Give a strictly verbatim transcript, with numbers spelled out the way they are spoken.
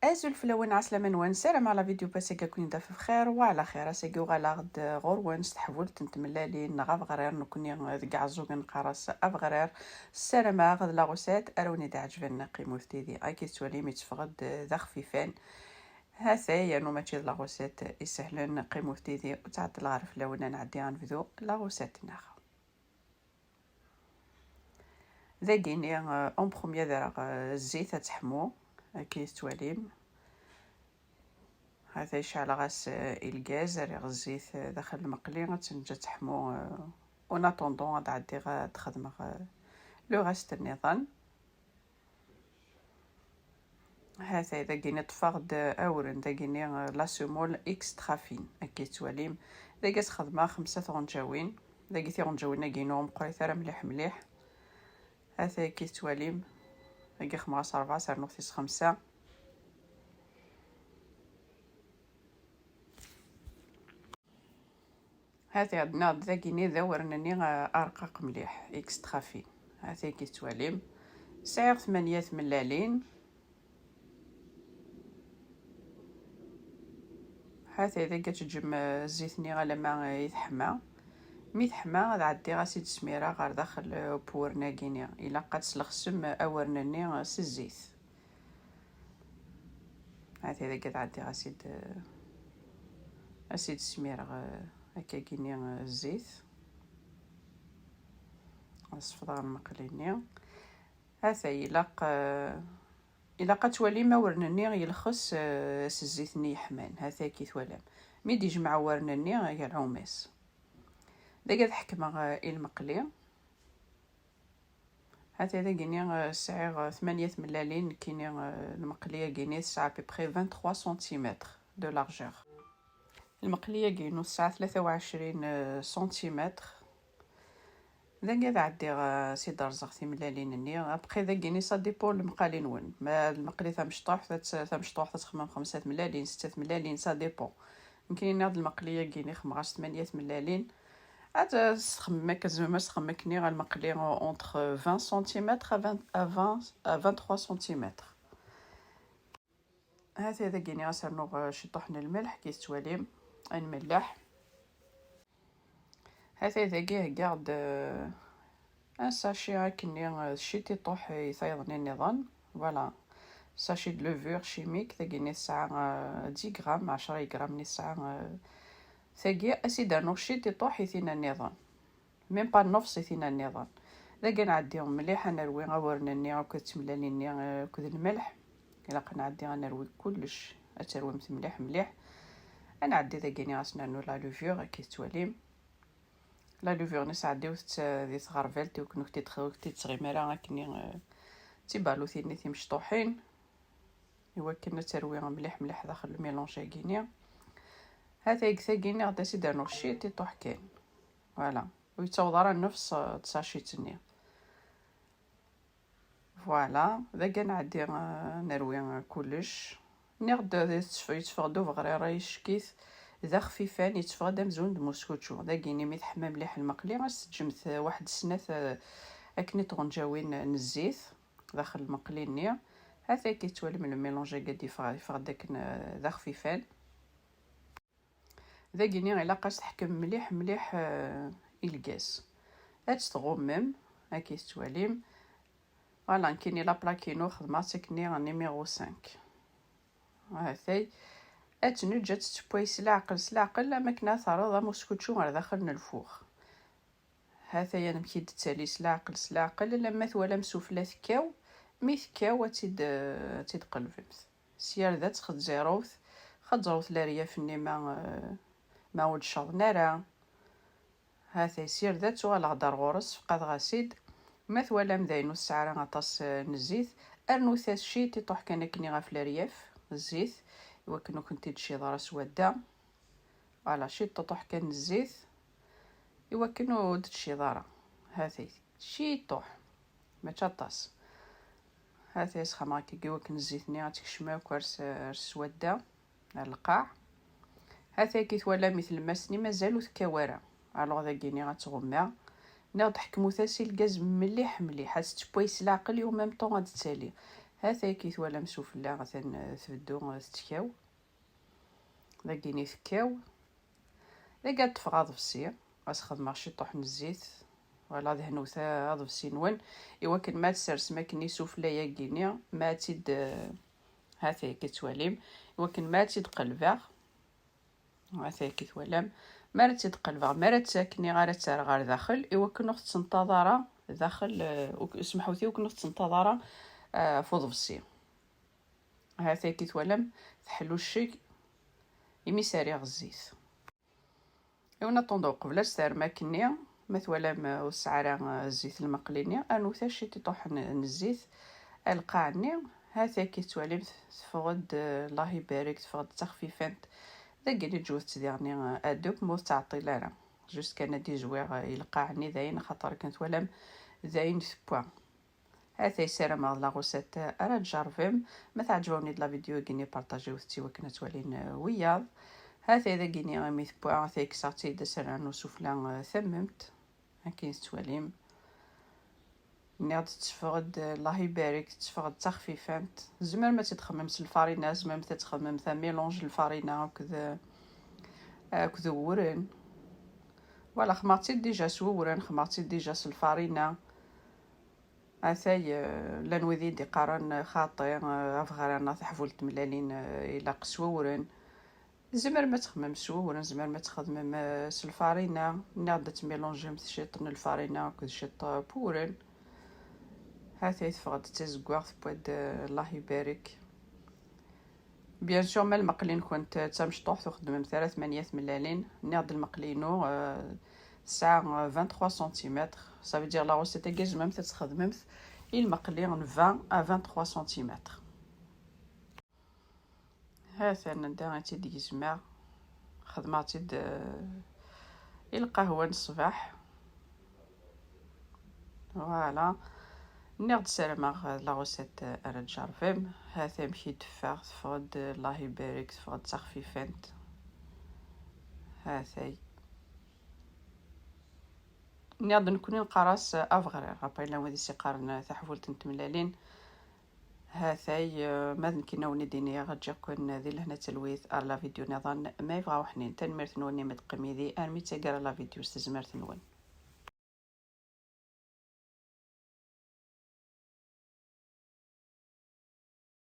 Azul fell-awen, ɛeslama-nwen, ssarameɣ la vidéo passée-agi ad ken-id-taf bxir wa ɛla xir. Ass-agi uɣaleɣ-d ɣur-wen s teḥbult n tmellalin neɣ abɣrir, nekkni deg Ɛeẓẓug neqqar-as abɣrir. Ssarameɣ d la recette ara wen-id-iɛeǧben, qqimut yid-i. Akken tettwalim, yetteffeɣ-d d axfifan. Ha-t-ay, yernu mačči d la recette isehlen, qqimut yid-i, ur ttɛeṭṭleɣ ara fell-awen, ad nɛeddi ad nebdu la recette-nneɣ. Dagini, euh, en premier ad rreɣ, euh, zzit ad teḥmu, akken i tettwalim. Ha-t-ay ceɛleɣ-as, euh, i lgaz, rriɣ zzit, euh, daxel lmeqli, ad tt-neǧǧ ad teḥmu, euh, en attendant ad ɛeddiɣ ad xedmeɣ, euh, le reste nniḍen. Ha-t-ay dagini ṭṭfeɣ-d awren, dagini, euh, la semoule extra fine, akken i tettwalim. Dagi ad s-xedmeɣ xemsa tɣenǧawin. Dagi tiɣenǧawin-agi-inu ur meqqrit ara mliḥ mliḥ. Ha-t-ay akken i tettwalim. Dagi xedmeɣ-as rebɛa, s rnuɣ tis xemsa. Ha-t-ay ɛedneɣ-d dagini d awren-nni, ah, arqaq mliḥ, extra fine. Ha-t-ay akken i tettwalim. Sɛiɣ tmanya tmellalin. Ha-t-ay dagi ad teǧǧem, ah, zzit-nni alamma, ah, i teḥma. Mi teḥma, ad ɛeddiɣ ad s-id-smireɣ ɣer daxel, ah, n uwren-agi-nni. Ilaq ad teslexsem awren-nni, ah, s zzit. Ha-t-ay dagi ad ɛeddiɣ ad s-id-, ad s-id-smireɣ, ah, akkagi-nni, ah, zzit. Ad sefḍeɣ lmeqli-nni. Ha-t-ay ilaq, ah, ilaq ad twalim awren-nni yelxes, ah, s zzit-nni yeḥman. Ha-t-ay akken i twalam. Mi d-ijmeɛ awren-nni, ah, iɛum-as. Dagi ad ḥekmeɣ, ah, i lmeqli. Ha-t-ay dagini, ah, sɛiɣ, ah, tmanya tmellalin, nekkini, ah, lmeqli-agi-ni tesɛa à peu près vingt-trois centimètres de largeur. Lmeqli-agi-inu tesɛa tlata u ɛecrin, ah, centimètres. Dagi ad ɛeddiɣ, ah, ad s-id-rẓeɣ timellalin-nni. Après dagini ça dépend lemqali-nwen. Ma lmeqli tamecṭuḥt, ad t-, tamecṭuḥt ad txemmem xemsa tmellalin, setta tmellalin, ça dépend. Nekkini nniɣ-d lmeqli-agi-ni xedmeɣ-as tmanya tmellalin. Ad s-txemmem akka, tzemrem ad s-txemmem akken i lmeqli entre vingt centimètres à vingt, à vingt, à vingt-trois centimètres. Ha-t-ay dagi-ni ad s-rnuɣ, eh, ciṭuḥ n lmelḥ, akken i tettwalim, ad nmelleḥ. Ha-t-ay dagi heggaɣ-d, eh, un sachet akkenni, eh, d ciṭiṭuḥ i tayeḍ-nni nniḍen. Voilà. Sachet de levure chimique, tagi-nni tesɛa, eh, dix grammes, ɛecra grammes-nni tesɛa, eh, tagi, ad s-id-rnuɣ ciṭiṭuḥ i tina nniḍen. Même pas nnefṣ i tina nniḍen. Dagi ad nɛeddi mliḥ ad nerwi awren-nni akked tmellalin-nni, eh, akked lmelḥ. Ilaq ad nɛeddi ad nerwi kullec, ad terwimt mliḥ mliḥ. Ad nɛeddi dagi-nni ad s-nernu la levure, akken i tettwalim. La levure-nni sɛeddiwet-tt, eh, di tɣerbalt, i wakken ur k-tt-id-, ur k-tt-id-tɣim ara akkenni, eh, d tibalutin-nni timecṭuḥin, i wakken ad terwi mliḥ mliḥ daxel lmilanj-agi-nni. Ha-t-ay deg tagi-nni ad as-id-rnuɣ ciṭiṭuḥ kan. Voilà. Ur yettaweḍ ara nnefṣ, eh, n tsacit-nni. Voilà, dagi ad nɛeddi, eh, nerwi, eh, kullec. Nniɣ-d, eh, yettef-, yetteffeɣ-d ubeɣrir, eh, icekkit d axfifan, yetteffeɣ-d amzun d muskučču. Dagi-nni mi teḥma mliḥ lmeqli, ad s-teǧǧemt, eh, waḥed snat, eh, akken i tɣenǧawin, eh, n zzit daxel lmeqli-nni. Ha-t-ay akken i tettwalim lmilanj-agi ad yeffeɣ, yeffeɣ-d akken, eh, d axfifan. Dagi-nni ilaq ad s-teḥkem mliḥ mliḥ, eh, i lgaz. Ad tt-tɣummem, akken i tettwalim. Voilà, nekkini la plaque-inu xedmeɣ-tt akkenni numéro cinq. Ha-t-ay. Ad tt-neǧǧ ad tettewway s leɛqel, s leɛqel, am akken ad terreḍ amuskučču ɣer daxel n lfur. Ha-t-ay amek i d-tettali s leɛqel, s leɛqel, alamma twalam sufella tekkaw, mi tekkaw ad tt-id-, ad tt-id-qelbemt. Sya ar dat xezzirewt, xezzrewt leryaf-nni ma, eh, ma ur d-caḍen ara. Ha-t-ay sya ar dat uɣaleɣ-d ar ɣur-s, fqadeɣ-as-id. Ma twalam d ayen ur tesɛi ara aṭas, eh, n zzit, rnut-as ciṭiṭuḥ kan akkenni ɣef leryaf, zzit, i wakken ur kent-id-tciḍ ara s wadda. Voilà, ciṭuḥ kan n zzit, i wakken ur d-tciḍ ara. Ha-t-ay, ciṭuḥ, mačči aṭas. Ha-t-ay asxameɣ akkagi i wakken zzit-nni ad tekcem akk ar s-, ar swadda, ar lqaɛ. Ha-t-ay akken twalam i tlemmast-nni mazal ur tekkaw ara. Alors dagi-nni ad tɣumma. Nniɣ-d ḥekmut-as i lgaz mliḥ mliḥ, ad tettewway s leɛqel i en même temps ad d-tali. Ha-t-a akka i twalam sufella, atan, eh, tbeddu, eh, tettkaw. Dagini tekkaw. Dagi ad ṭṭfeɣ aḍebsi, ad s-xedmeɣ ciṭuḥ n zzit. Wala, ad hnut aḍebsi-nwen, iwakken ma ad tsersem akken isufella-agi-ni, ma ad tt-id, eh, ha-t-a akka i tettwalim, iwakken ma ad tt-id-qelbeɣ. Ha-t-a akka i twalam. Mi ara tt-id-qelbeɣ, mi ara tt-, akken ara tt-rreɣ ɣer daxel, iwakken ur ɣ-tettenṭaḍ ara daxel, eh, uk-, semḥut-iyi, iwakken ur ɣ-tettenṭaḍ ara, eh, ɣef uḍebsi. Ha-t-a akka i twalam, teḥlu cceg imi s-rriɣ zzit. Et en attendant, uqbel ad s-terrem akkenni, ma twalam, eh, ur tesɛi ara, eh, zzit lmeqli-nni, rnut-as ciṭuḥ n, n zzit ar lqaɛ-nni. Ha-t-a akka i tettwalim teffeɣ-d, eh, Allah ibarek, teffeɣ-d d taxfifant. Dagi i ǧǧut-tt diɣni, eh, ad dduk, ma ur tettɛeṭṭil ara. Juste kan ad d-izwiɣ, eh, i lqaɛ-nni dayen, axaṭer akken twalam dayen tewwa. Ha-t-a, ssarameɣ d la recette ara tjerrbem. Ma teɛǧeb-awen-id la vidéo-agi-nni, partagiwet-tt iwakken ad tt-walin, eh, wiyaḍ. Ha-t-a dagini imi tewwa, ha-t-a kkseɣ-tt-id, ad s-rnuɣ sufella, eh, tammemt. Akken tettwalim. Nniɣ-d tetteffeɣ-d, eh, Allah ibarek, tetteffeɣ-d d taxfifant. Tzemrem ad tt-id-txedmem s lfarina, tzemrem ad tt-txedmem d amélange n lfarina akked, eh, akked uwren. Voilà, xedmeɣ-tt-id déjà s wewren, xedmeɣ-tt-id déjà s lfarina. Atay, eh, llan wid i d-iqqaren, eh, xaṭi, eh, abeɣrar neɣ taḥbult n tmellalin, eh, ilaq s wewren. Tzemrem ad txedmem s wewren, tzemrem ad txedmem, eh, s lfarina. Nniɣ-d ad tmilunjim ciṭ n lfarina akked ciṭ, eh, n wewren. Hatay teffeɣ-d d tazeggaɣt, tewwa-d, eh, Allah ibarek. Bien sûr, ma lmeqli-nkent d tamecṭuḥt, ur xeddmemt ara tmanya tmellalin. Nniɣ-d lmeqli-inu, euh, tesɛa, euh, vingt-trois centimètres. Ça veut dire la recette-agi tzemremt ad txedmemt i lmeqli n vingt à vingt-trois centimètres. Ha-t-an anda i tt-id-gezmeɣ. Xedmeɣ-tt-id, euh, i lqahwa n ṣṣbeḥ. Voilà. Nniɣ-d ssarameɣ la recette ara tjerrbem. Ha-t amek i d-teffeɣ, teffeɣ-d, Allah ibarek, teffeɣ-d d taxfifant. Hatay. Nniɣ-d nekkni neqqar-as abeɣrar, après llan wid i s-iqqaren taḥbult n tmellalin. Hatay, eh, ma d nekkini ad wen-id-iniɣ, ǧǧiɣ-ken di lehna d talwit ar la vidéo niḍen ma yebɣa uḥnin. Tanemmirt-nwen imi d-teqqim yid-i armi d taggara la vidéo s tezmert-nwen.